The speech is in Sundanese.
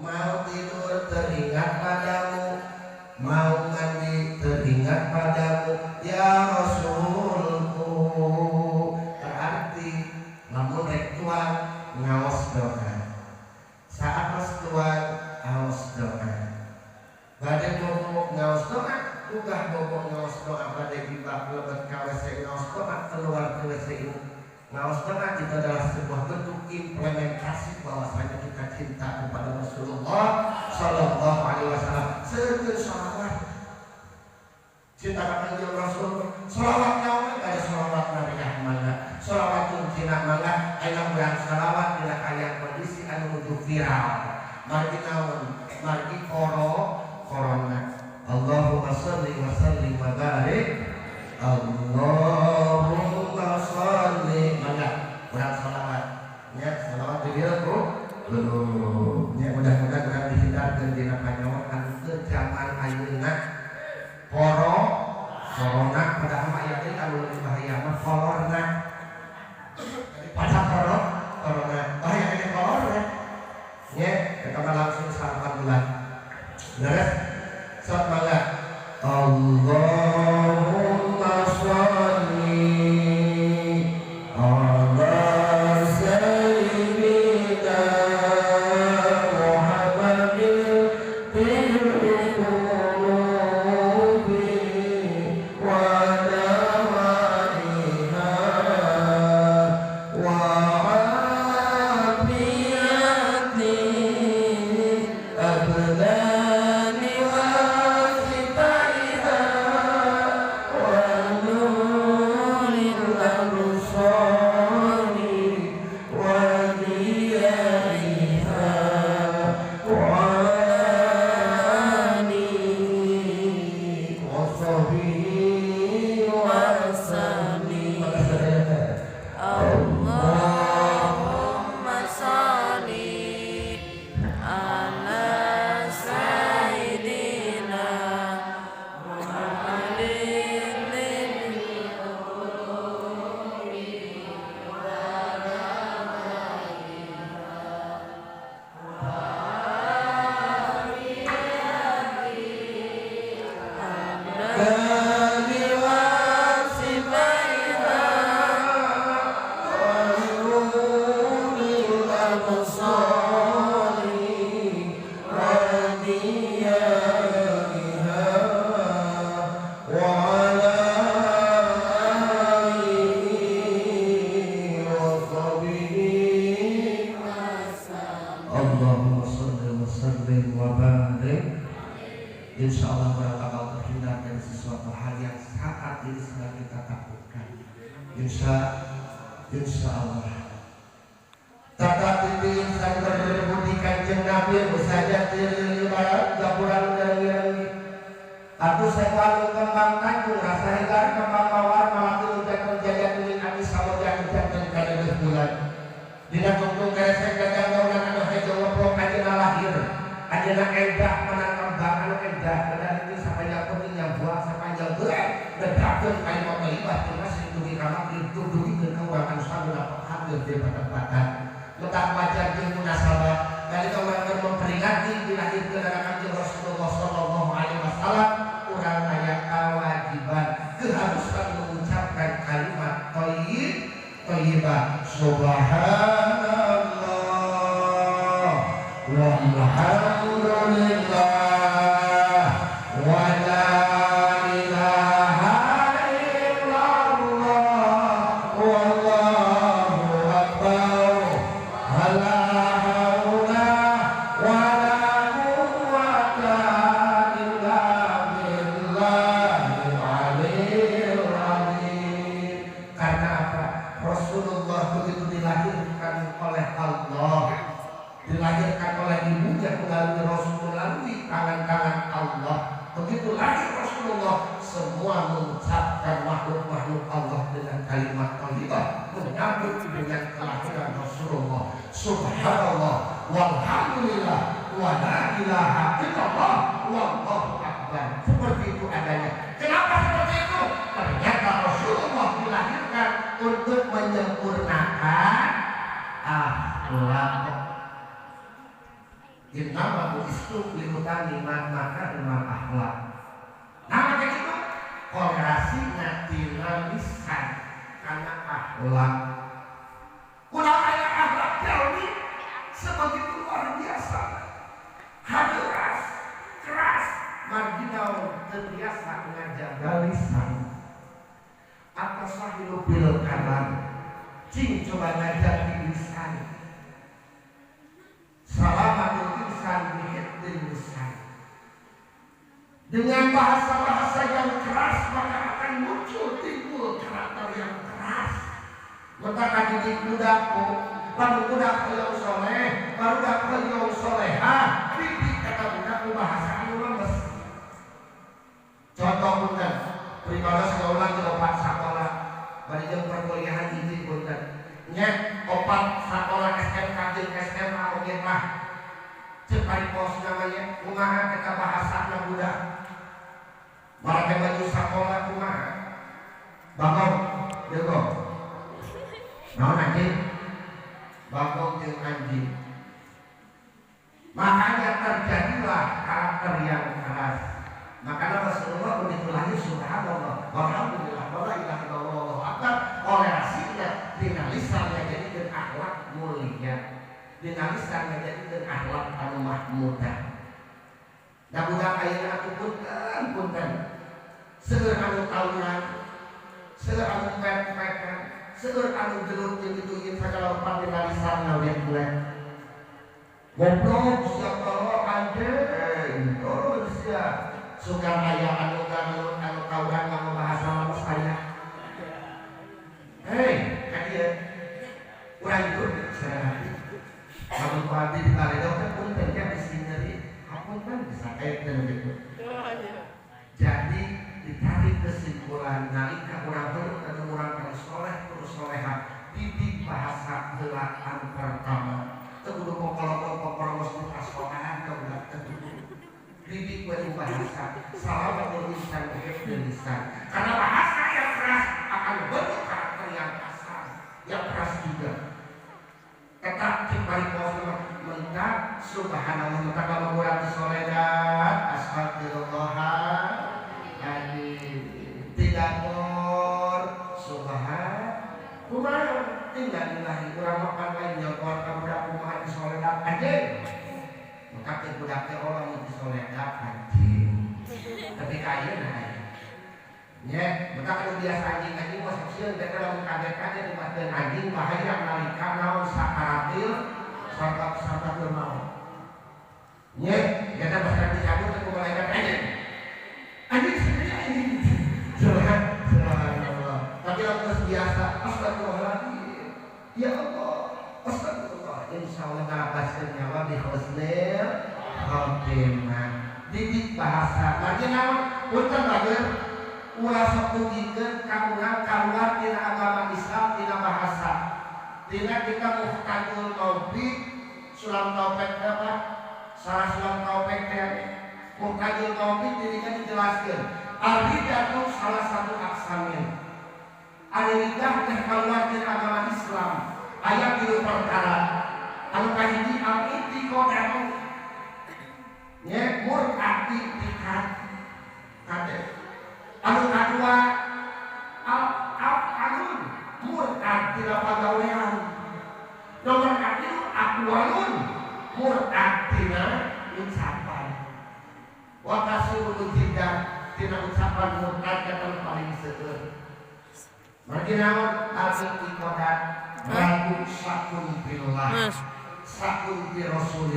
Mau tidur teringat padamu, mau mandi teringat padamu, ya Rasulku. Berarti lamun rek tuang ngaos doa. Saat mas tuang ngaos doa. Bade bobo ngaos doa, ugah bobo ngaos doa, bade gibah lebet ka WC ngaos doa, keluar ke WC ngaos doa. Itu adalah sebuah bentuk implementasi bahwasanya kita cinta kepada Rasulullah Shallallahu Alaihi Wasallam. Seukeun sholawat, cinta ka Kanjeng Rasul, sholawat nyawa ada sholawat narikah mangga, sholawat kuncina mangga, aya urang sholawat dina kaayaan kondisi anu nuju viral. Margi naon? Margi corona. Allahumma sholli wa sallim wa barik. Allahumma sholli mangga urang sholawat nya, sholawat di dieu ku belum nya, mudah-mudahan urang dihindarkeun dina panyawa anu teu zaman ayeuna corona, padahal mah aya deui anu leuwih bahaya mah kolorna daripada corona, bahaya keneh kolorna nya, eta mah langsung 8 bulan. Beres sok mangga. Allahumma sholli ala sayyidina Muhammadin fil qulubi wa dawaiha wa afiyati abdani wa sifaiha wa nuril absari wa diyaiha wa alihi wa sahbihi wa sallim. Allahumma sholli ala sayyidina Muhammadin qulubi wa dawaiha wa afiyati abdani wa sifaiha wa nuril absari wa diyaiha wa ala alihi wa sahbihi. Allahumma sholli wa sallim wa barik. Insya Allah orang bakal terhindar dari sesuatu hal yang saat ini sedang kita takutkan. Insya Allah. Tata titi insan berbudi Kanjeng Nabi saja ibarat gapuran dan aku sepalu kembang tanjung rasa hegar kembang mawar malaki ujakan jaya kuning adi samoja ujakan kadeuh bulan. Dina tungtung keresek dagang daunan anu hejo ngeplok ajeuna lahir ajeuna endah menang kembang anu endah dan itu sepanjang kuning yang buah sepanjang geurek bedakeun kalimat thayyibah teu masih dugi ka magrib dugikeun ka urang anu sagala hadir di pertempatan. Letak wajar jeung munasabah nalika urang keur memperingati dilahirkeun Kanjeng Rasulullah sallallahu alaihi wasallam, urang aya kewajiban keharusan mengucapkan kalimat thayyib thayyibah. Subhanallah walhamdulillah wa la ilaha illallah wallahu akbar la haula wa la quwwata illa billahil aliyil azim. Karena apa? Rasulullah begitu dilahirkan oleh Allah, dilahirkan oleh ibunya melalui Rasul, melalui tangan-tangan Allah. Begitu lahir Rasulullah, semua mengucapkan makhluk-makhluk Allah dengan kalimat thayyibah, menyambut dengan kelahiran Rasulullah. Subhanallah walhamdulillah wa la ilaha illallah wallahu akbar. Seperti itu adanya. Kenapa seperti itu? Ternyata Rasulullah dilahirkan untuk menyempurnakan akhlak. Innama bu'istu liutammima makarimal akhlak. Nah, maka itu korelasi tina lisan karena akhlak. Kurang aya akhlak jalmi sebegitu luar biasa. Hareras, keras, marginal terbiasa ngajaga lisan. At-tasahilu bil kalam. Cing coba ngajar di lisan. Salamatul insan bihifdzil lisan. Dengan bahasa-bahasa yang keras maka akan muncul timbul karakter yang keras. Maka didik budakku, baru budak hoyong soleh, baru budak hoyong solehah, didik kata budakku bahasa anu lemes. Contoh punten, pribados gaulan di opat sakola, bari jeung perkuliahan hiji punten. Nya opat sakola SMK jeung SMA oge mah. Ceuk paripos namanya, kumaha eta bahasana budak. Marake baju sakola kumaha? Bagong, deugong. Naon anjing? Bagong jeung anjing. Makanya terjadilah karakter yang keras. Makanya Rasulullah begitu lahir subhanallah, walhamdulillah, wala ilaha illallah, wallahu akbar, korelasinya dina lisan ngajadikeun akhlak mulia, dina lisan ngajadikeun akhlak anu mahmudah. Da budak ayeuna atuh punten punten. Seueur anu tawuran, seueur anu pek-pekan, seueur anu gelut jeung kitu ieu sagala rupa dina lisan ngawet. Goblok sia tolol anjing, tolol sia. Sugan aya anu gamelut anu tawuran nganggo bahasa lemes aya. Hei, ka dieu. Urang hidup sareng hati. Lamun ku abdi di baledog teh punten nya bisi nyeri, hapunten bisa kaitkeun gitu. Jadi ditarik kesimpulan nalika urang heureut anu urang kali soleh terus soleha, didik bahasa heula anu pertama. Teu kudu pokolokol-pokolomos di pasokan ka budak teh kudu. Didik we bahasa, salamatul insan bihifdzil lisan. Karena bahasa yang keras akan membentuk karakter yang kasar, yang keras juga. Tetap cek paripos mentah subhanallah mentah kalau urang soledat astagfirullah tidak bor subhan kumaha innalillahi urang makan lain nyokor ka budak kumaha disoledat anjing. Maka teh budak teh Allah mun disoledat anjing. Tapi ka ayeuna aya. Nya, maka kalau biasa anjing-anjing mah sok sieun teh lamun kaget-kaget dibatkeun anjing bahaya nalika naon sakaratil sarta maut. Nya, eta pas dicabut ku malaikat anjing. Anjing sendiri anjing. Subhanallah. Tapi lamun geus biasa astagfirullahaladzim. Ya Allah, astagfirullah. Insyaallah ngabaskeun nyawa bi husnil khotimah. Didik bahasa. Margi naon? Punten bager ulah sok dugikeun ka urang kaluar tina agama Islam tina bahasa. Tina kita muhtajul taufik sulam taufik apa? Salah sulam taufik teh. Muhtajul taufik dirinya dijelaskeun. Al-ridatu salah satu aksamnya. Al-ridah teh kaluar tina agama Islam. Aya tilu perkara. Anu kahiji al-i'tiqadu. Nya murtad i'tiqad. Kade. Anu kadua al-af'alun murtad tina pagawean. Nomor katilu aqwalun murtad tina ucapan. Wa kasiru jiddan tina ucapan murtad kata paling seueur. Margi naon al-i'tiqadat ragu syakun billah. Sakun bi rasul.